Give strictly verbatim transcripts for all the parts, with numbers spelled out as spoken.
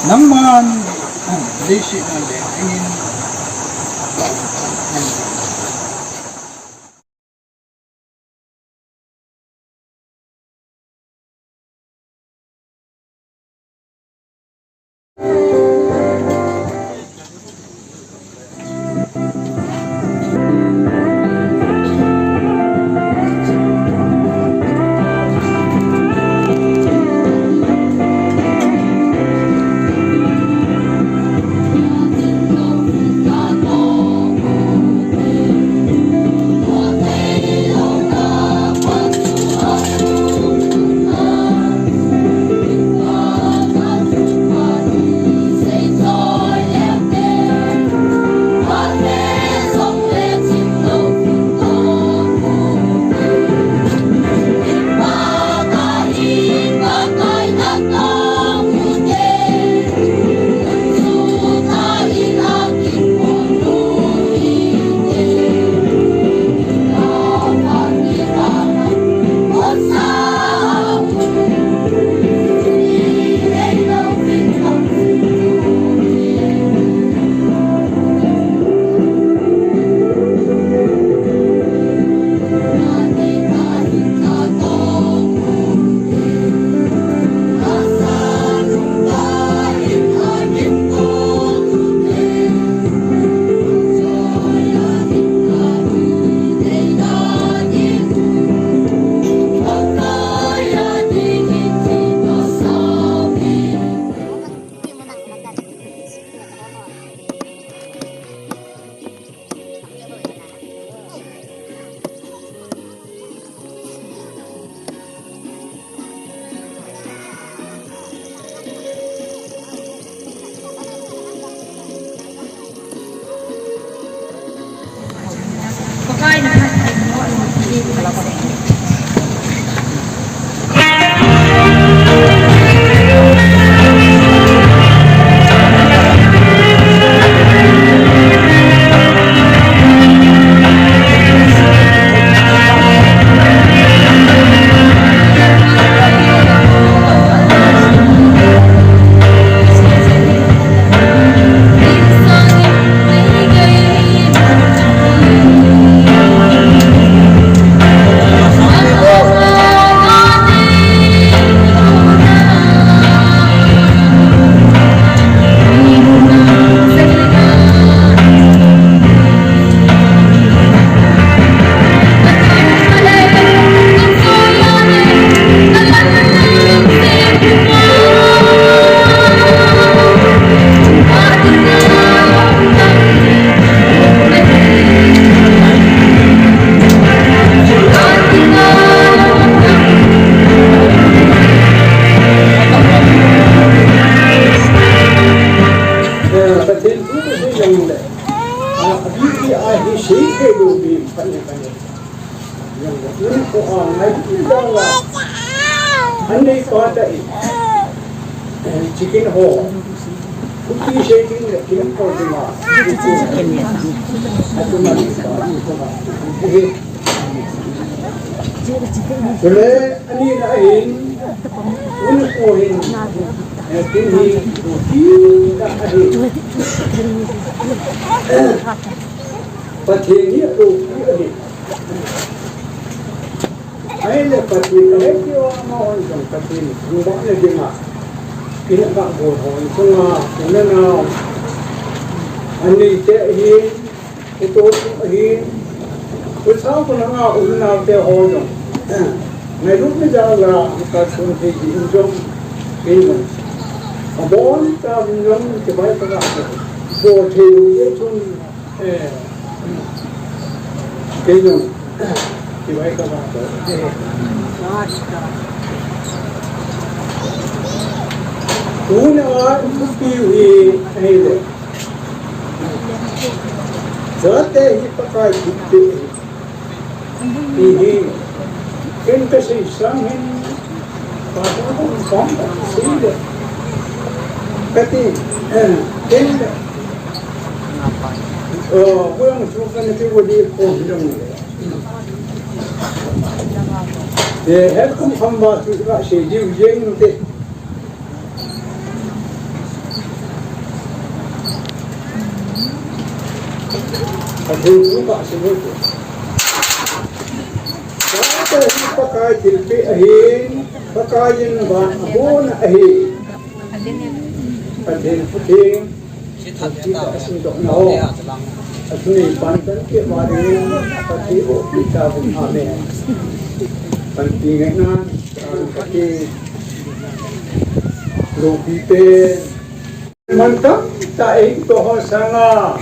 Nangman, leiset a le, ahin, Pathen thu kasei jong le, a, a, B T I hi sei thei lou ding, phat le phat le. Jong le, ko a ngai ti jong le. An nei pa ta i. Eh, chicken ho. Kuti sei ding le, kin ko ding a. Atu ma ni pa, atu ma. Chule, ani na hin, un ko hin, eh, kin hi, ko hi, na ahi. Pathen hi, ko hi, ahi. Ahile Pathen, ahi, ki wa ma hon jong Pathen, nu ba ne ding a. Kin ka go hon, sunga, una na. Ani te hi, Ito ahin, ucha ko nanga unau te ho jong. Ngailut ni jal a, ka chun thei di in jong, in jong. Abon ta in jong, kibai ka ga. Bo thei u ye chun, eh, in jong, kibai ka ga. Una, piu hi, eh, le. Chate hi Pakai thupeh ahi. Hi hi. Ken kasei sang hin. Pastor kong sang sei le. Kati, eh, ken le. Oh, kulang su kan ke wadi ko hilang le. Eh, het kum kham ba su ka sei diu jeng te. Tuka sinu tu. Kata hi Pakai thilpeh ahin, Pakai in vang abona ahi. Pathen, Pathen, Pathen asimdoh nau. Athunei pantan keh uva dingin, Pathen o pi ta vin. Amen. Panpi ngai nan, Pathen. Lopi pen. Mantam ta eito ho sanga,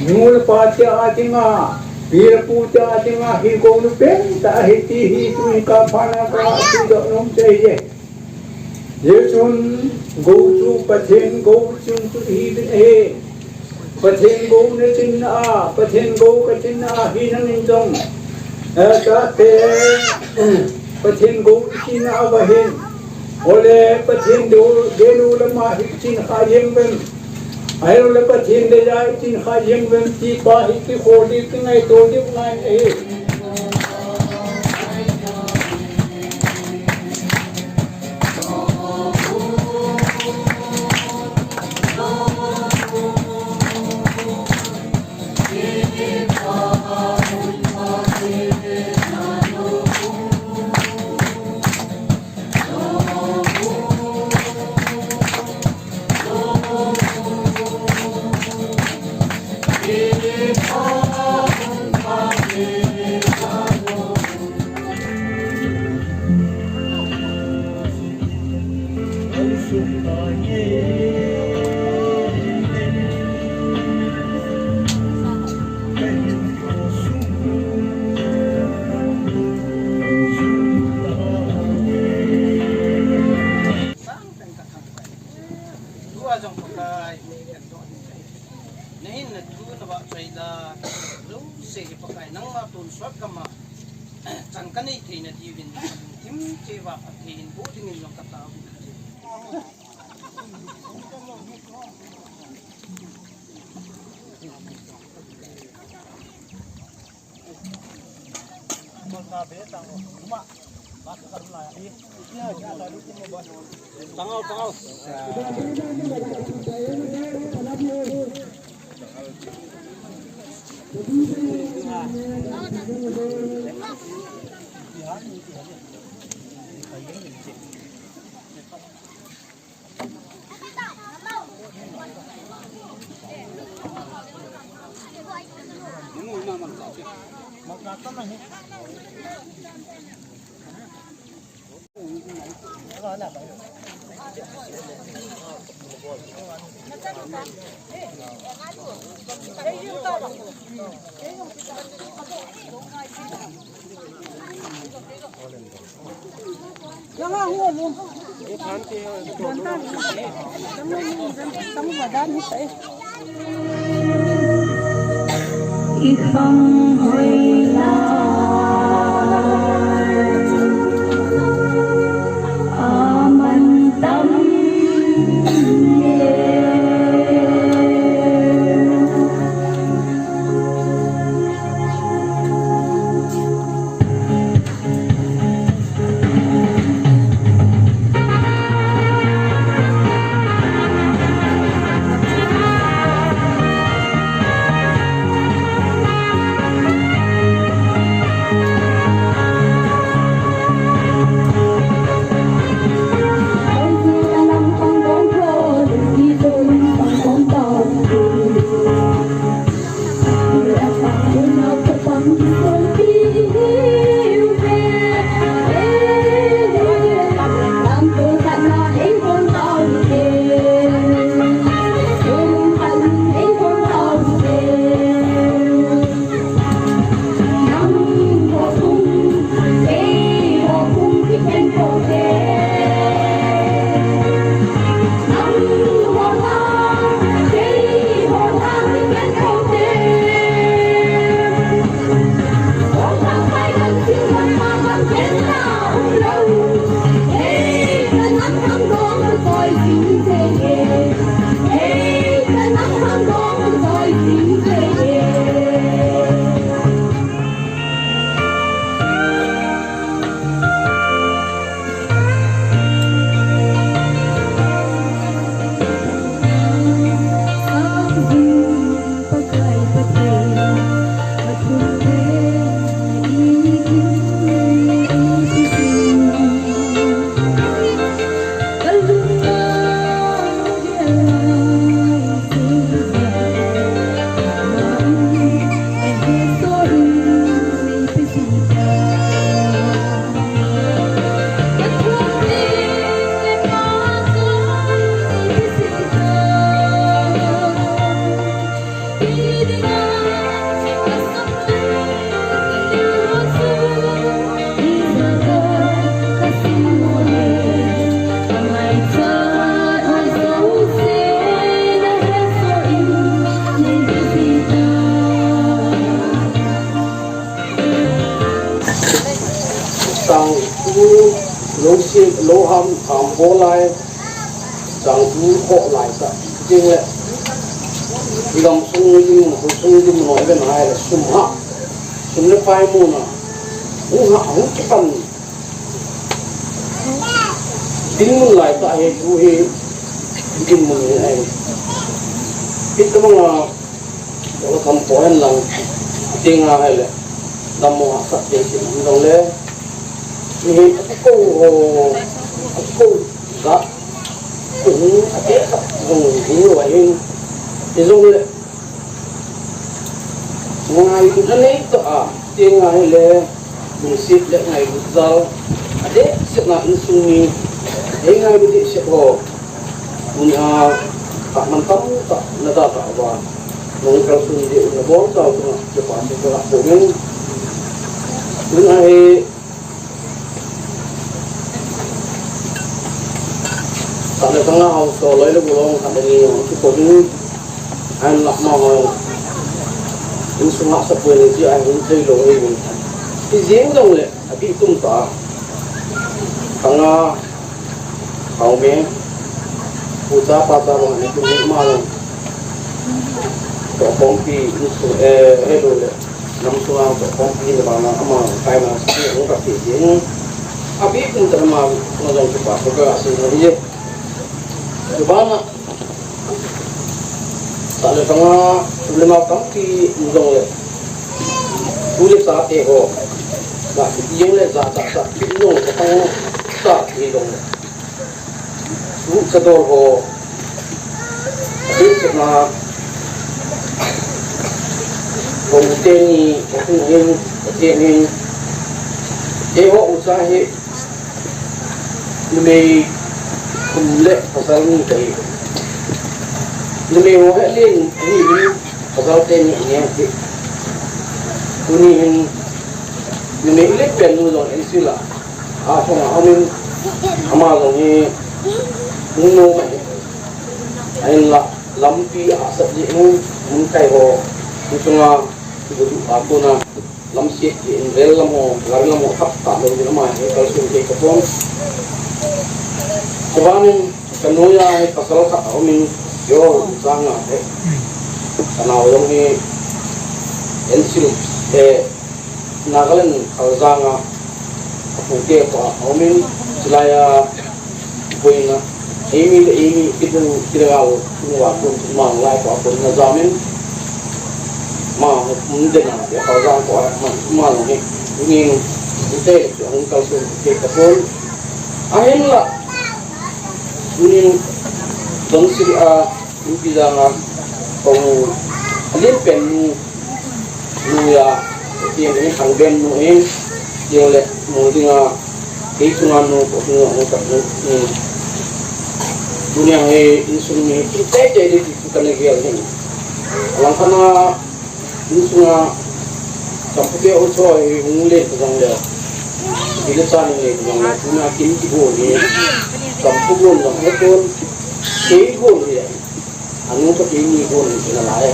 nu le pa tia dinga, pi le pu tia dinga, hi gou nu pen ta hi ti hi tu hi ka phana ka tu do nom che ye. Ye chun gou chu Pathen gou chun chu hi bin he. Pathen gou na chin na a, Pathen gou ka chin na a, hi nang in jong. Eh, ka te, Pathen gou chin na a va hin. Ole Pathen do, denu lama hi chin kha yeng vem. Ahilou le Pathen deija hi chin kha yeng vem ti pa hi kikhol di kingaito di ngai ahi. Tua jong Pakai, na hinna thu na vahchoi la, jouse hi Pakai nangma tonsot kama, chan kanei theina diuvin, thim cheh uva phatthei hin boh dingin jong katao. Loham, ham bolai, changtu kholai ta. Jing le. Igam sung ni jing, sung ni jing, no, even hai le, sum ha. Sum le pai mu na. Hung ha, hung kipan. Dinmun lai ta he, tu he. Dinmun he ai. Kita manga, Olo kam poen lang, tinga hele, damo a sat te si nang dong le, ni ko ho, ko da, ko ni a te sa, dong ni wa hin, ni dong le, ngai du na nei to a, tinga hele, Lungset le ngailut jal, adeh sehna insung mi, ei ngailut deh seh ho. Tuni a, kahman tamtah, na da tah uva. Nung kalsun deh u na bol tau tuna, kipa se ka la pungin. Tuna hi, Tah le tanga hausa loi le gol hung khat le ni hung kipon in, ahin lah ma hung. Insung a sapui ni ti ahin thei lou hi. Ijing jong le, abih tum tah. Tanga, hau me, pu cha pa cha bang ni tum ma jong. Toh khompi, insung, eh, helou le. Nam sunga toh khompi le bang a ama kai ma si hung ka ti ding. Abih kum ta ma na jong kipa ka sei na hi. Bang a. Tah le tanga le ma tampi jong le. Tu le cha te ho. Ba ti jong le cha cha cha ti jong le tang cha ti jong le. Suh chadol ho. Adeh sehna. Ho u teni, ho u hin, ho u teni. Eiho ucha hi. Numei thum le pasal ni kahi. Numei ho hi len ni, pasal teni ni ahi. Tuni hin numei le pen nu jong en sila. A, kong a, amin, ama jong hi, hung nom ahi. Ahinla, lampi a sat jeh in, mun kai ho, mun chunga, kibu du a kona, lamset jeh in, rel lam ho, gari lam ho, thap ta lou jeh in ama hi, kalson kei ka pon. Chubanin, ka noiya hi, pasal khat a umin, yo, sanga he. Ka nao jong hi, ensil, eh, Nagaland Khaljang a, a pute pa, a umin, chulai a, boina, eimi le eimi, kidang, kidang a, tung wa, tung, tung ma, lai pa, boina jamin, ma, mun den a, ya Khaljang pa, ma, ma, ni, ni, ni te, hung kalson, te, ka pon. Ahinla, ni, don siri a, Inpi janga, kong, alin pen nu, nu ya, ti ni hang ben nu e, ti le, mu dinga, kei chunga nu, ko nu, nu ka nu, nu. Dunia he, insung ni, ti te te di, ti ka ne gel ni. Alang kana, Insunga, champu te ho cho hi hung le ka jong le. Ile cha ni le ka jong le. Tuna kin ki go ni. Champu go jong le kon. Kei go ni. Anu to kei ni go ni na lai.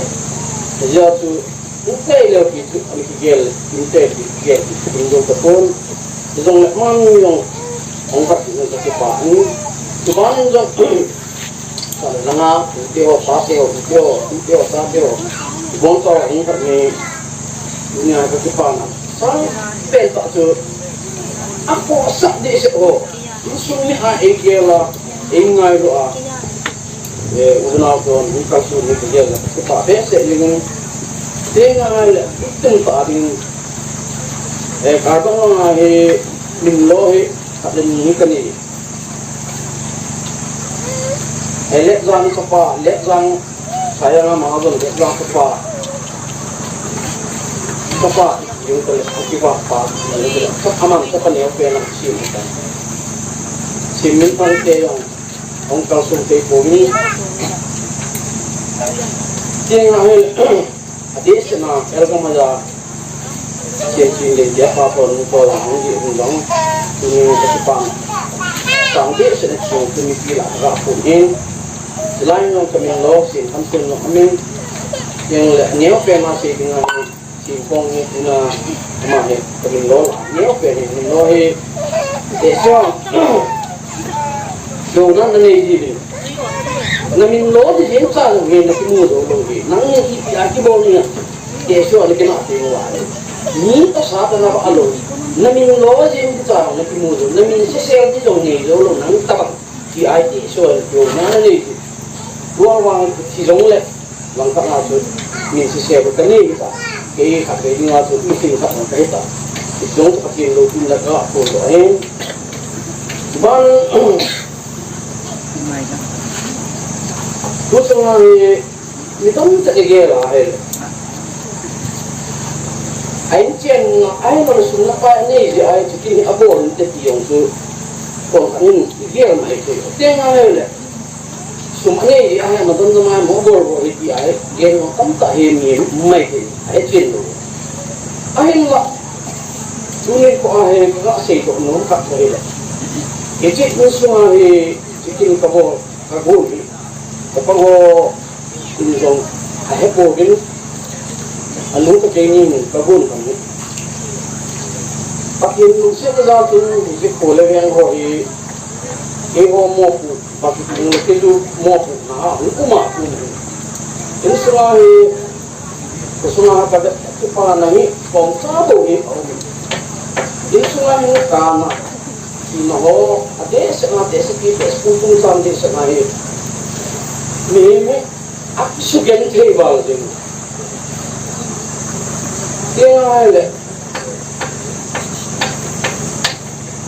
Ja tu, u te le ki tu, ani ki gel, u te ki gel, ki go ka kon. Jong le man jong. Hung ka ki ka ki pa. Ni. Tu ban jong. Sa le langa, u te ho, pa te ho, u te ho, u te ho, sa te ho. Bon to, hung khat ni, dunia ka kipana. Sa, pen ta chu, a ko sa de se ho. Insung ni a e ke la, e ngai lo a. E, u na to, ni ka su ni ke la. Kipa be se ni ngun. Te ngai le, tin pa ding. E, ka to ngai he, min lo he, ka den ni ka ni. He Letjang chapa, Letjang, Sayanga Mahajon, Letjang chapa. Chapa, yung pala, ang iba pa, yung pala. Sa kaman, sa paneo, kaya lang siya, si Mintan Teyong, ang kalsong kay Pumi. Kaya nga, eh, Ati sina, el ka maya, siya chin le, dia pa pon ko la, hong di hong dong, tuni ka ti pa. Sang di sina chin, tuni pi la, ra pun in. Silai nong ka min lo, sin kan tun nong amin. Yang le, neo pe ma si ding a, sin kong ni, ina, ma he, ka min lo la, neo pe ni, min lo he. Te so, Lona nanei ji le. Namin lo ji jeng cha jong hi nakimu jou lou hi. Nang ni ipi a kibol ni a. Tesho a nakinah teng uva. Mi tasa tana va alou. Namin lo jeng ji cha nakimu jou. Namin sesel ji jong nei jou lou nang tabang. Ti a tesho a lona nanei ji. Tua vang thi jongle. Langkhat a chu, min sese bou kanei hita. Kei khatvei dinga chu, mi sing khat bou kahita. Hiche jong chu Pathen loupina kapo lou ahi. Ban, tu chunga hi, mi tamtah kigel a ahile. A inchen, ahile sum le pai anei jeh a, hiche kin hi abol inte ti jong chu, kon khat in, igel mai thei. Tenga ahile. Sum anei jeh a hi, madon dom a hi, mo bol bol hi ti a hi, gel ho tamtah hi mi um mai thei, ahi chen lou. Ahinla, tuni kho a hi, kaga seidoh nom khat chu ahile. Hiche insunga hi, hiche kin kabol, kagon hi. Kapan ho, in jong, ahe pouvin, anu toh keini in, kagon kami. Pathen lungsetna jal chun, hiche kho le veng ho hi, eiho mopo, Pathen lungset chu mopohna a, hung um a um hi. Insunga hi, kasunga ka, kipana hi, kom cha bou hi, aum. Insunga hi, kana, tina ho, adehset na, dehset pi, dehset pu, tum chan dehset na hi. Mihem hi, akisugenthei val jeng. Tenga ahile.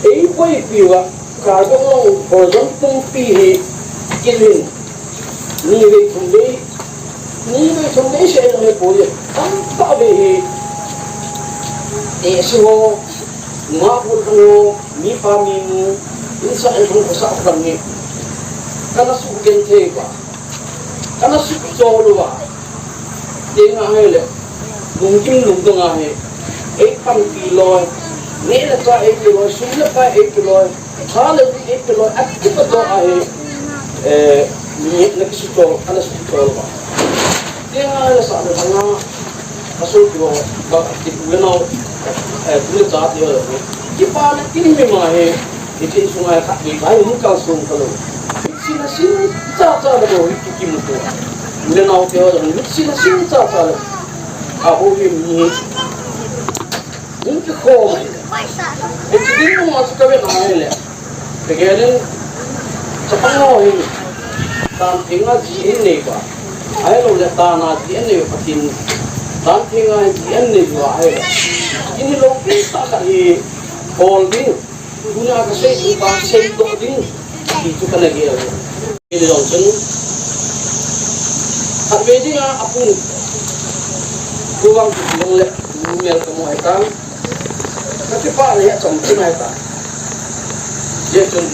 Eiboipi uva, Karbi Anglong version pumpi hi kilhin. Nivei thumvei, nivei thumvei seh jong hipoi. Tamtah vei hi. Tehse ho, nungah golhang ho, mipa minu, insah inlhung khosah khat hi. Kana sugenthei uva. Kana suchol uva. Tenga ahile, lunggim lungdong a hi, eipanpi loi, neh le chah eipe loi, sum le pai eipe loi, tha le gui eipe loi, akipatoh a hi, eh, mi nakisuchol, kana suchol uva. Tenga ahile sah le lhanga, kasopi ho, ba, kipu le nao, eh, tu le cha ti ho, kipana kimima hi, hiche sunga hi khatvei, ba, hung kalsong kalou. Mitsin asin chacha le bou hi kikimuto. U le nao te ho jong mitsin asin chacha le. Ahou hi mi. Hung kikhom. Hiche dinmun a chu kavet a ahile. Kagelin. Chapang ho hi. Dan thenga ji ahin nei uva. Ahilou le dan a ji ahin nei uva Pathen. Dan thenga ji ahin nei uva ahile. Ini lou pi ta ka hi. Hol ding. Tuna kasei chu kaseidoh ding, ti chu kana gel. Kei jong chun, khatvei dinga apun, tuvang chu jong le, numei kamu ahitan, kakipana hi achamkim ahitan. Hijeh chun,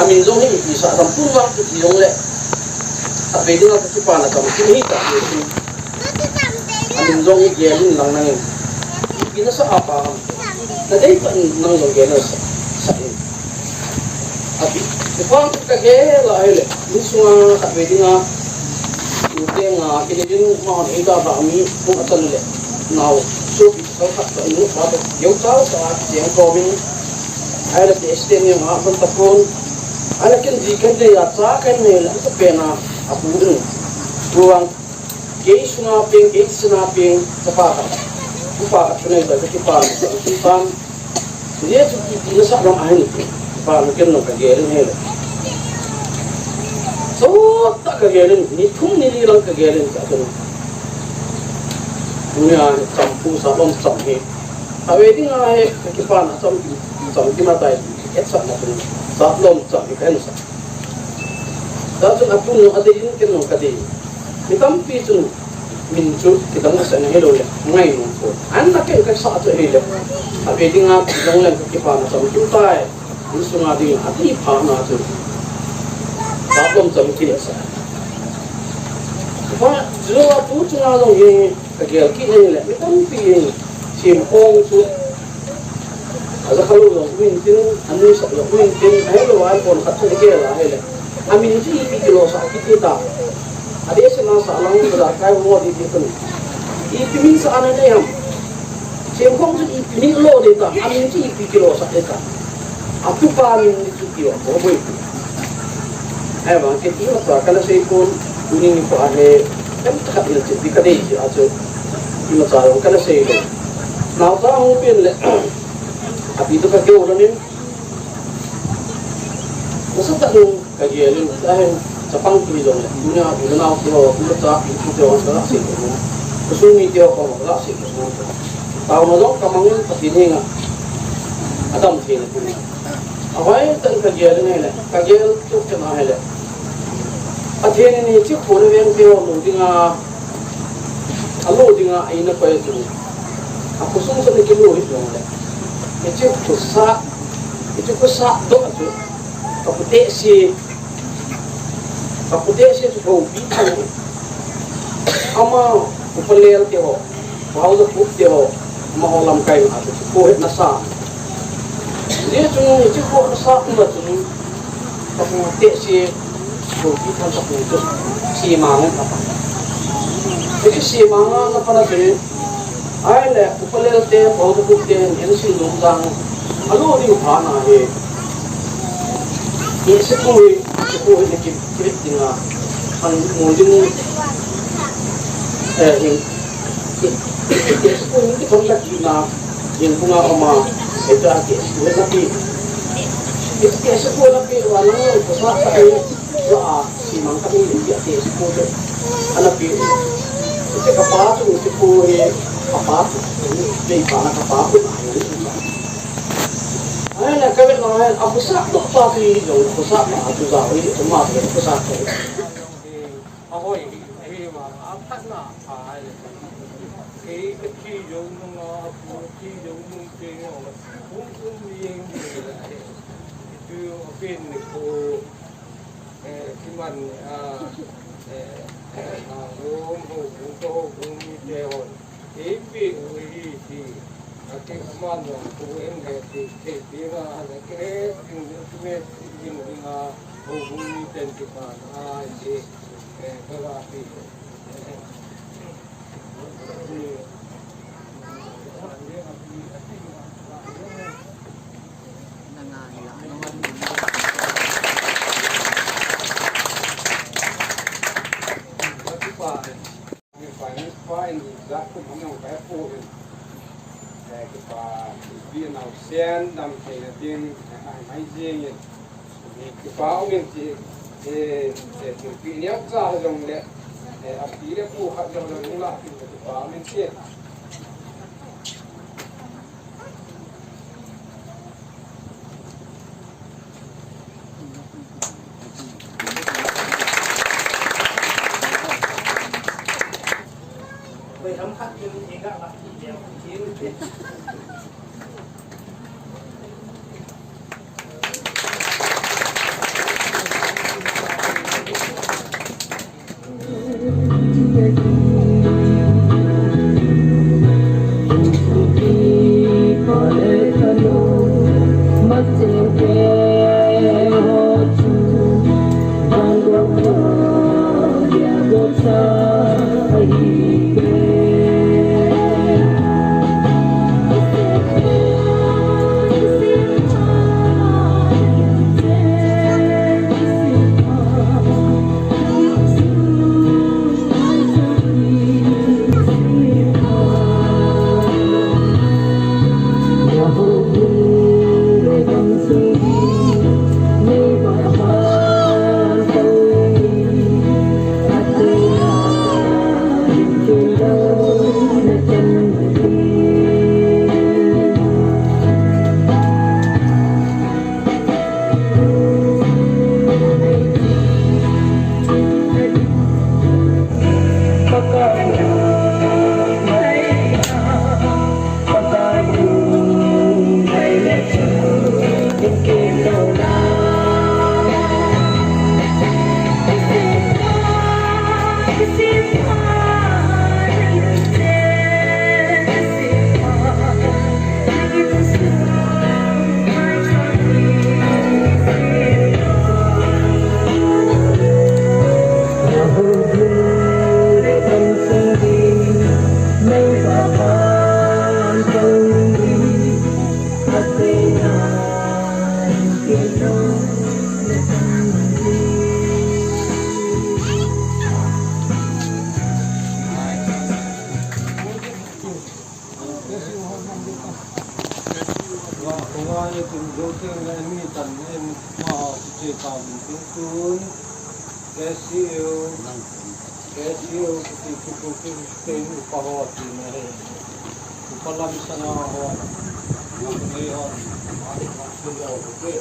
amin jong hi ipi sa, tuvang chu jong le, khatvei dinga kakipana chamkim ahitan, hijeh chun, amin jong hi gel in lang nangin, ipi nasa a pa ham. Nadei tah in nang jong gel nasa, sa in. Ati, ipang kagel a ahile, insunga khatvei dinga, tute nga, kile ding ma hon eidalhah mi, hung achan le, nao, sopi, kal khat ka inu, pa to, yau chau sa, cheng komin, ahile, ti accident ni ma, hon tapon, ahile, ken ji ken dei a, cha ken nei le, sa pena, apu ding, ruang, Kei sunga peng, kei sina peng, kapa khat. Upa khat kanei uva, kakipana, kakipana. Hijeh chun ipi nasa lam ahin, kipana ken jong kagel in ahile. Sot tah kagel in, ni thum ni li lang kagel in, ka chun. Tunia champu sa bom cham hi. Khatvei dinga hi, kakipana cham, cham kima tai, ketsahna chun. Sa bom cham hi kahin sa. Tua chun apun jong adei in, ken jong kadei. Mi tampi chun min chu kidang sah na hilou le, ngainom pon. An na ken kasah chu ahile. Khatvei dinga kidang leng kakipana chamkim tai. Insunga ding adei pha na chu. Sa bom chamkim sa. Ba, chu atu chunga jong hi. Kagel kit in le, mi tampi in, Semkhong chu, ajakha lou jong um intin, anuisat jong um intin, ahilou a, pon khat chu kagel a ahile. Amin chu ipi kilosah kit hita. Adehset na sah lang, jalkai ho ding ti tun. Ipi min sah ana nei ham. Semkhong chu ipi min lo ding ta, amin chu ipi kilosah ding ta. Atupa min chu Yo, ko boi. Ai, vang kiti masa kana sei kon, tuni nikho a hi, khat ila chet ding kadei ji a chu. Imacha jong kana sei lou. Naocha hung pen le, api toh kakeo lhonin. Nasatah in kagel in, ahin, chapang ti jongle, tunia, inao teho, imacha, ipi teho, kaga sei lou. Khosung miteho, kaga sei lou. Taona jong kamangin, Pathen henga, adam theina ding. Ahoitah in kagel in ahile, kagel chuk chan ahile, Pathen in hiche kho le veng teho lo dinga, alo dinga eina koi chu, akhosung chun akilo hijongle, hiche khosah, hiche khosah doh chu, kapu tehse, kapu tehse chu houpi thang, ama, Upa Lel teho, Pau Jakup teho, amaho lamkai a chu, hiche kho hetna sa. Hijeh chun hiche kho hetna sa uva chun, kapu tehse, houpi thang kapu chu, Semang a ana pan. Hiche Semang a ana pan a chun, ahile, Upa Lel te, Pau Jakup te, N C Lungdang, alo ding phat na hi, tehse kho hi, tehse kho hi, naki, kivet dinga, pan mo ding, eh, hin, tehse kho hi, naki pan la kina, hin bunga ama, eh, ta tehse kho hi napi. Tehse kho napi, wa nang, khosah ka hi, wa, Semang ka hi, tehse kho hi, ana pi. Hiche kapa chu, hiche kho hi, kapa chu, vei pa na kapa chu, Ahile, kavet na ahile, akhosah doh pa hi jong, khosah pa chu jao hi, ama chu khosah pa hi. Ahoi hi, ahi ma, aphatna pha ahile. Kei kathi jou nunga, apu thi jou nung teng jong, um um jeng jeng le ahi. Chu apen nikho, eh, kiman, ah, eh, eh, na lom ho, ho, ho, mite hon. Ipi u hi ti, ati aman jong ku en he ti, ti, ti na, ana ke, tin, tin, tin, tin, a, u, u, ni ten ti pa na, a, ti, eh, ka la ti. Finance pa in, za kum hong jong ka he poi. Eh, kipa, ipi nau sen, dam thei na ding, eh, ai mai jing in. Kipa um in ti, eh, eh, thilpeh neocha jong le, eh, api le pu khat jong le, hung lah in kipa um in ti. Tun, K C U, K C U, kiti kipu kiti upa ho tina hi. Upa lam sanga ho, ngam nei ho, adi kiti ho, kiti.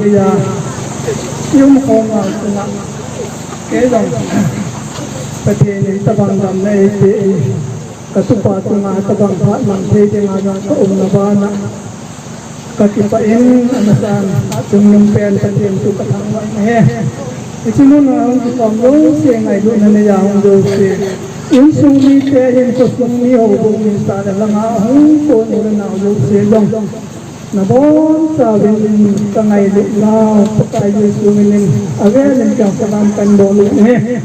Kei a, i um khom a, kei jong Pathen in tabang dam na eipeh in, ka tupa chunga tabang phat mang thei dinga jong ka umna bana ka kipah in, amasan a chungnung pen Pathen chu ka thangvah in ahi. Hiche mun a hung kikhom jouse, ngailutna nei a hung jouse, insung mite hin, khosung mi, houbung mi, sat le lang a hung kon u le nao jouse jong nabonchauvin ka ngailut nau Pakai Jesu min in avel in ka salam kan bol u ahi.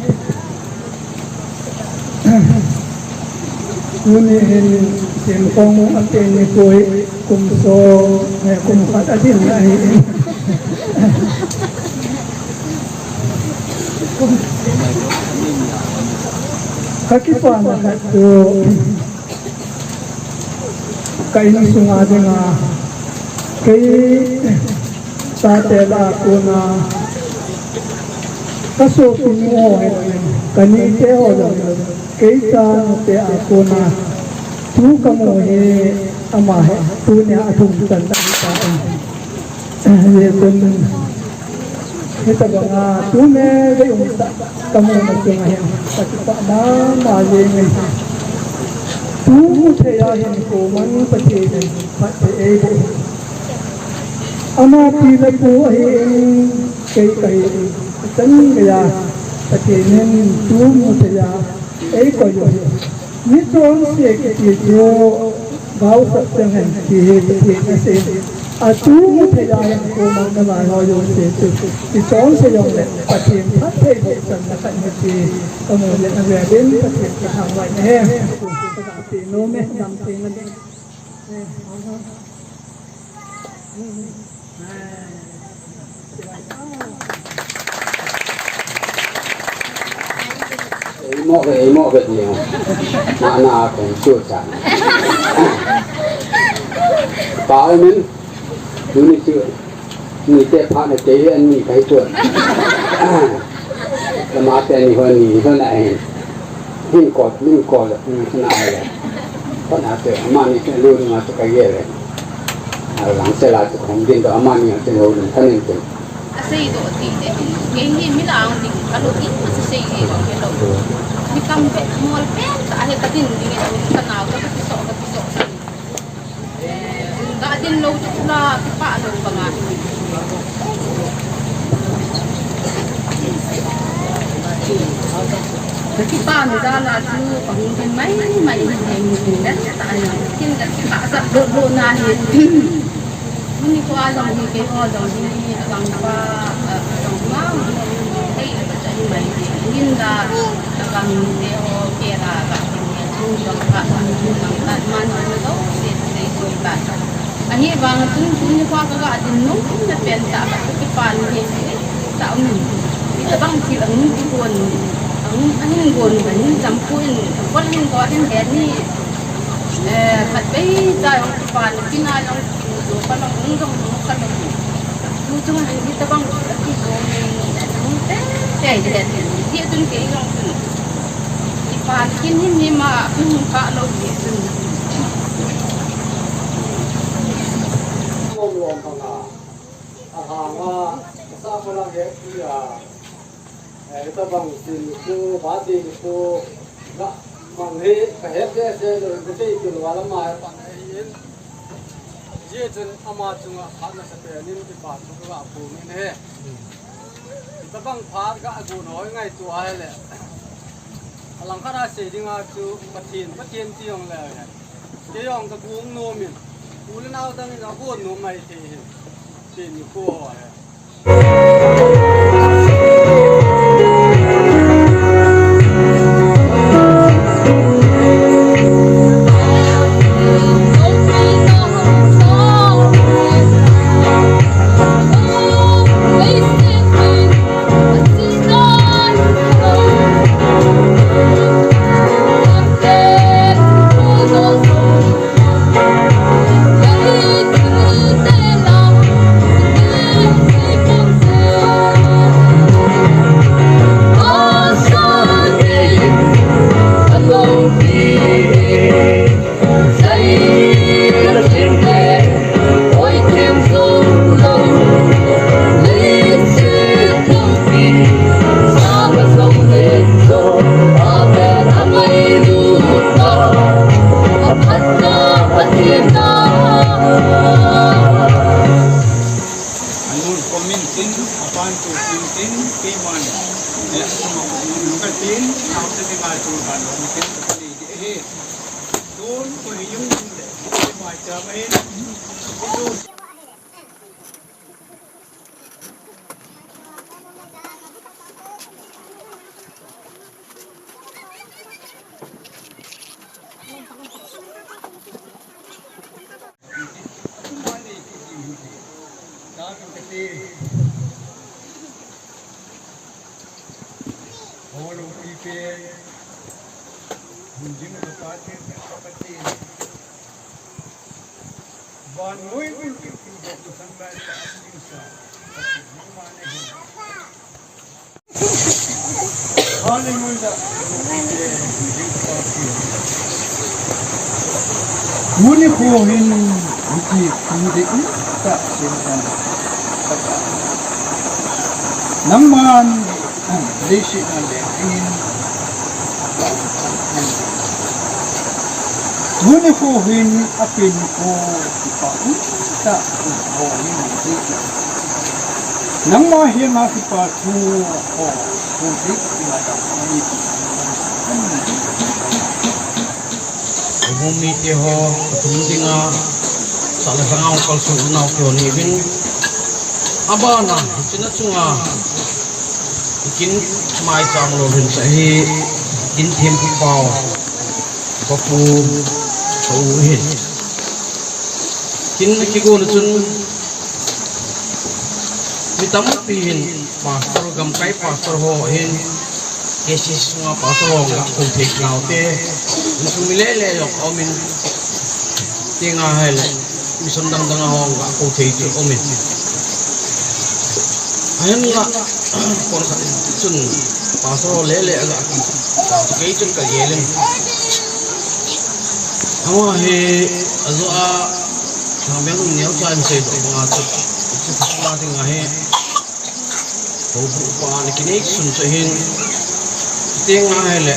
Tuni hin Themkong a pen nikho hi kum som, eh, kum khat a dinna ahi. Ka kipana khat chu ka insunga dinga, kei chate lah a kona, ka sopinu ho hilou in, ka nite ho jong hilou in, kei chanute a kona thu ka mu hi, ama hi tunia athum channa ahitai. Hijeh chun hitabanga tu me vei um tah ka muna chunga hin ka kipah mama jengin. Tu mu thei a hinkho man Pathen in phatthei eiboh. Ama pi le pu ahin, kei kahin, ichan geiya Pathen in tu mu thei a eikoi u ahi. Mi chonse kiti chu vaosah chang hen ti hi Pathen in asei. Atu mu thei a hinkho mang nalai ho jouse chu, ichonse jongle Pathen phatthei bohchanna khat ahi ti kamu le avel in Pathen kathangvah in ahi. Ka ti nom e, damtheina ding. Eimo ve, eimo ve ti. Na, na, kong chu cha. Pa min, tuni chu, ni te pha na te an ni kai chu. Lama te ni ho ni ho na hin. Hin ko, min ko le, hin na le. Ko na te, amani te lu ni ma te ka ye le. A lang se la te kong din to amani te lu ni ka nin te. Asei do ti te. Kei hi mi lang ding ka lo ti, asei hi lo ke lo. Mi kam pe, mol pe, ta he ka din ding e, ka na ka ti so, ka ti so. Ka din lou chu la kipah lou banga. Ka kipah ni da la chu ka hung din mai mai hi heng ni tin da ta ai. Tin da kipah sa do do na hi. Ni ko a jong hi kei ho jong hi a jong pa a jong ma. Hei la ka cha hi mai. Tin da ka kam ni te ho ke la ka. Ahivang chun tuni kho ka ga din nung na pen ta ka kipah in ahi. Sa um. Itabang thil ahung kigon, ahung, ahung gon, ahung champu in, kon hin go hin he ni. Eh, khat vei cha jong kipan, tina jong kimu, pa jong hung jong hung kha lou. Tu chung hin itabang thil akigon ni, ahung te, te, te, te. Hi tun kei jong tun. Kipan kin hin ni ma, hung kha lou hi tun. Lom lom panga. Ahanga, sa ko lang he, ya. Eh, tabang sin ko, ba ti ko, ga, mang he, ka he, he, he, lo, ko te, ko lo, wala ma, he, pan he, in. Ye chun ama chunga, phat na sa pe, nin, ki pa, chu, ga, ko, min, he. Tabang phat, ga, ko, no, ngai, tu, a, he, le. Alang khat a sei dinga chu Pathen, Pathen ti jong le he. Kei jong ka gung nom in. U le nau dang in a gon nom mai thei hi. Tin ni ko he. Anun komin tin, apan tu tin tin, keiman. Ya, sama ko mun ka tin, au te ni ma tu ban lo ni tin, ka ni di he. Tun ko hi yung le, mai ta mai. Hallelujah. Tuni kho hin, hiti, hiti, ta, sin, tan. Nangman, leiset na le, in. Tuni kho hin, apen kho, kipa, ta, kho, hin, hiti. Nangma hin, a kipa, thu, kho, thu, hiti, kipa, ta, kho, hiti. Houbung mite ho, pathum dinga, sah le lhangau kalsong unau te ho niuvin. Abana, hiche na chunga, kin maicham lolhin sa hi, kin thempu pau, papu, pau hin. Kin kigon chun, mi tampi hin, Pastor, gamkai pastor ho hin, K C C sunga pastor ho ga kou thei nau te, insung mi lele jong aumin, tinga hile, mission dang dang ho ga kou thei te aumin. Ahin la, kon khat chun pastor ho lele ga ki, kei chun ka gelin. Awa he, ajo a, thang beng neo cha in sei do nga chu, chu pa ding ahi. Houbung pa ni kinei sun chu hin, teng a hile,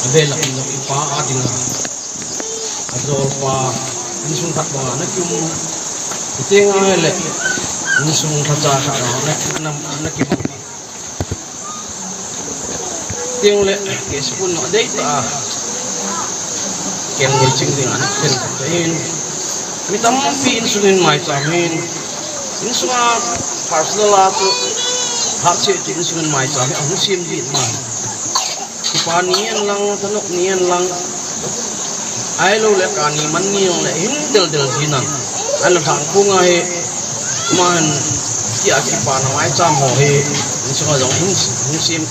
abelap in pa a ding a, ajol pa, insung khat banga na kium, teng a hile, insung khat cha khat na, na, na kium. Teng le, ke school no dei ta. Ken ni ching ding an ken ta in. Mi tampi insung in maicham hin. Insunga personal a chu. Hahse chu insung in maicham hin. Ahung sim di ma. Kipa ni en lang, thanop ni en lang. Ahilou le kani man ni jong le hin del del ji nan. Ahilou thang khung a hi. Man. Tia kipana maicham ho hi, insunga jong in, in sem,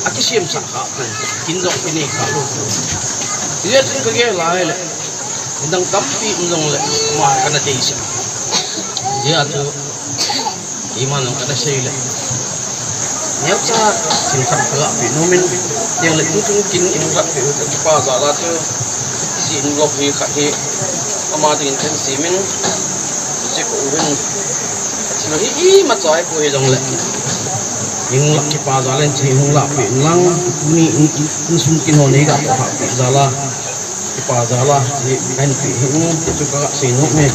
akisem sa kha pu, kin jong kinei kha lou pu. Ijeh chun kagel a ahile, midang tampi um jongle, ama kana deisah. Ijeh a chu, iman jong kana sei le. Neocha, thil khat kaga pe nom in, tiang le tuchung kin in khat pe u, kipa jal a chu, iji in lop hi khat hi, ama dingin kan sem in, ijeh ko u hin, Athil hi imacha ahipoi jongle. Hung lah kipa jal in hiche hung lahpeh in lang, tuni in, in, insung kin ho nei ga tohkhah peh jal a. Kipa jal a, hiche kahin peh hi, um, hichu kaga sei nom e.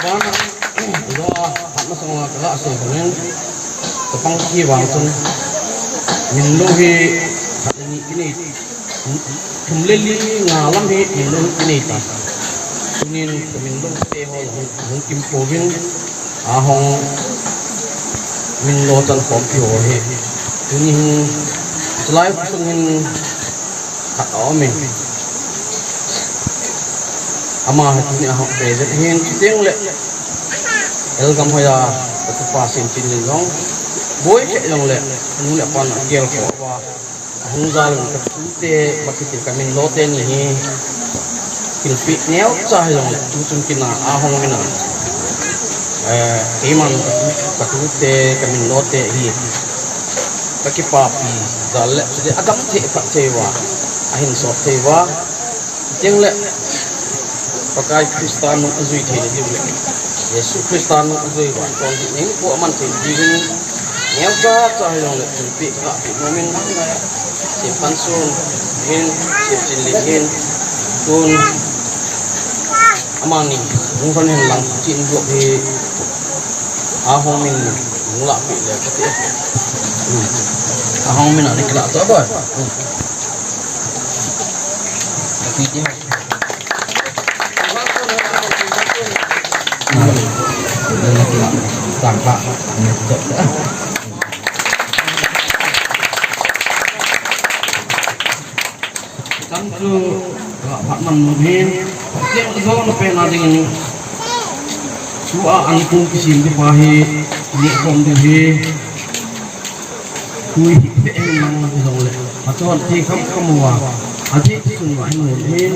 Bana, jo a, phatna sanga kaga sei bangin, chapang kiti vang chun, min lou hi, khat le ni kinei, thum le li nga lam hi min lou kinei ta. Tunin min lou te ho hung, hung kim pouvin, ahung min lou chan khompi ho hi. Tunin chulai sung hin khat a um in. Ama hi tuni ahung present hin chuteng le. Elgam hoiya, katupa Semchinlin jong. Boi khe jongle, anu le apa na kel ko va. Ahung jal in katute, bakiti kamin lou teni hi. Thilpeh neocha hijongle, tuchung kin a, ahung min a. Eh, keiman katu, katute, kamin lou te hi. Kakipapi jal le, chule adam thei phat thei uva. Ahin sot thei uva. Chuteng le, Pakai Christa nung ajui theina diu le, Jesu Christa nung ajui vangchon ding neipo aman theina diuvin, neocha cha hijongle thilpeh kaga pe nom in, Sempansun hin, Semchinlin hin, tun, amani, hung hon hen lang, chin block hi, ahung min, hung lahpeh le kati. Hmm. Ahung min a ni kila to boy. Hmm. Kati ti. Tang kha. Tam chu, ah, phat man nom hin. Tiang jong na pen a dingin. Tua an kum kisem di pa hi, ni kom di hi. Tui hi pe en mang na jong le. Aton ti kham kham uva. Ati ti sun va hin nom hin.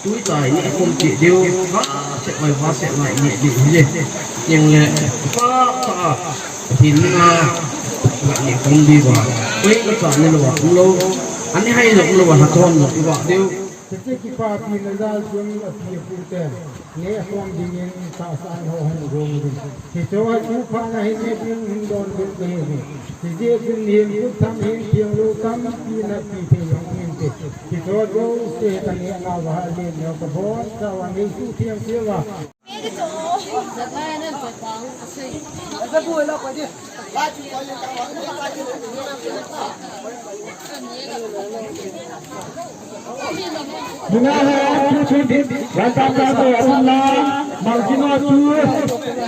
Tui tai ni kom ti diu. Va se vai va se vai ni diu hi le. Tiang le. Pa pa. Pathen na, ni kom di va. Koi ka cha ni lou va, um lou. Ani hai lou, um lou va, ha thon lou, i va diu. Hiche kipapina jal chun api apu ten, neh khom dingin tahsan ho hin gong ding. Hiche a tu pha na hin neh ding hin don ding kahi ding. Hiche chun hin, kut tham hin, thiang lou tampi na pi thei jong hin te. Hiche jouse ka neh nau va ha len neo ka bon, sa va nei su thiang thiang va.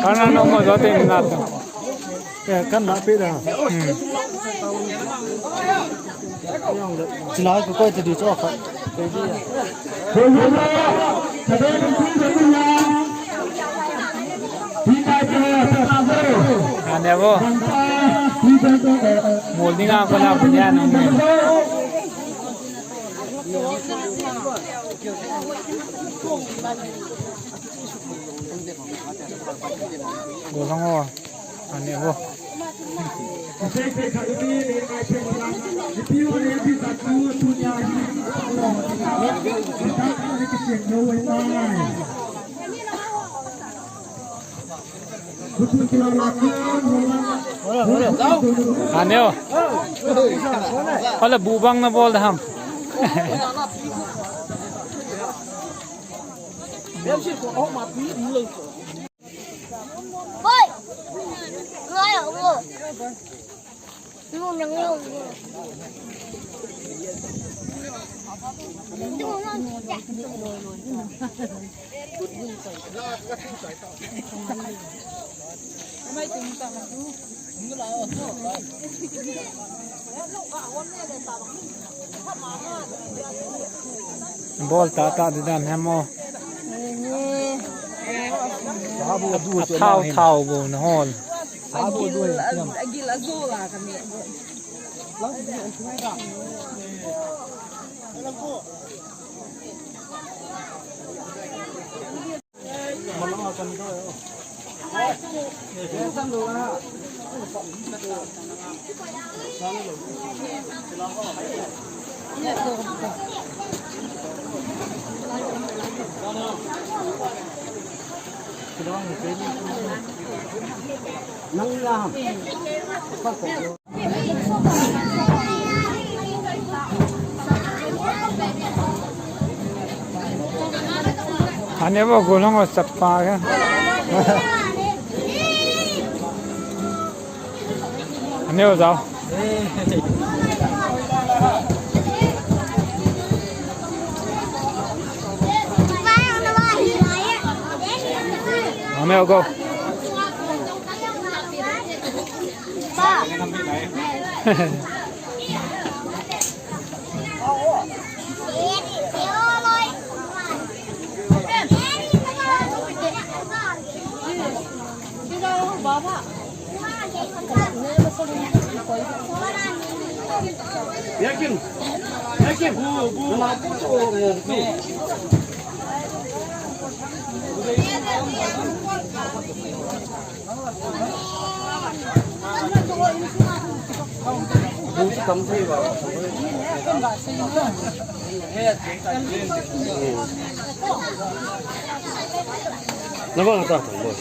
Kana no mo jote na to. Eh, kan na pe da. Hmm. Chila ko koi te di cho kha. Ane bo. Mol dinga ko na bunya na. Go lang ho. Ane bo. Ane o. Hala bu bang na bol da ham. Oi! Ngai ah, ngai. Ngai ah, ngai. Bol ta ta di dan hemo. Thao thao bo na hol. Agil, agil azola kami. Ane bo gulong o sapa ka. Ane bo jao. Ane bo go. Na bang ta thang bo.